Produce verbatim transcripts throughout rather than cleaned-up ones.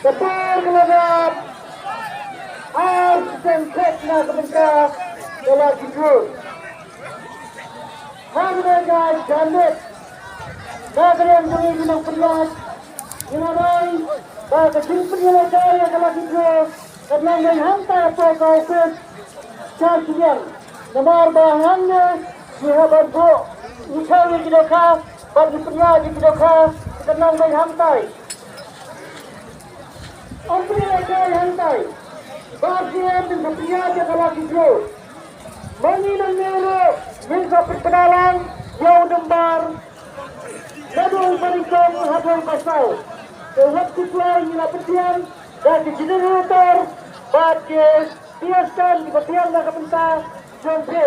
Ka por ka la dap. Ar sien khet na ka bynta ka Lucky Draw. Ha kane ka janmiet na ka liang jong ngi ki nongpynïaid, ngi la rai ba ka jingpynïaid ïa ka Lucky Draw kan nang dei hangta hapoh ka office. Sha shiliang. Namar ba hangne ngi hap ban buh, ngi thaw ïa ki dohkha bad ngi pynïaid ïa ki dohkha, kan nang dei hangtai. Ym pynïaid ïa ki hangtai. Ba ki em ban pynïaid ïa ka Lucky Draw. Ma ngi nangne ruh ngin sa pynbna lang ïa u nombar naduh u ba nyngkong haduh u ba saw. Te wat khuslai, ngi la pyndiang da ki generator bad ki P S ten kiba biang na ka bynta jong phi.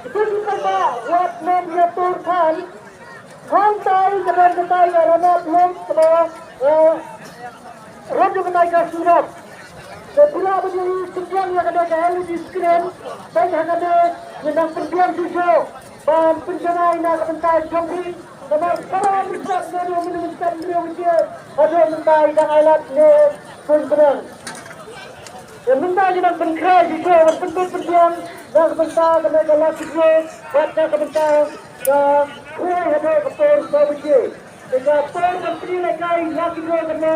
Kitu ki paidbah wat nym ïa tur than. Hangtai ka don katai ka ranap lum kaba, eh, ram jong katai ka surok. Te phi lah ban ïohi sngewthuh ïa kane ka L E D screen. Te ha kane ngi nang pynbiang shuh shuh ban pynjanai na ka bynta jong phi. Namar para mynstep ne ruh mynstep ne ruh mynstep haduh mynta i dang ailad ne pynbneng. Te mynta ngi nang pynkhreh shuh shuh ban pynbit pynbiang na ka bynta kane ka Lucky Draw bad na ka bynta ka khreh haduh ka por saw baje. Te ka por ban pynlehkai Lucky Draw kane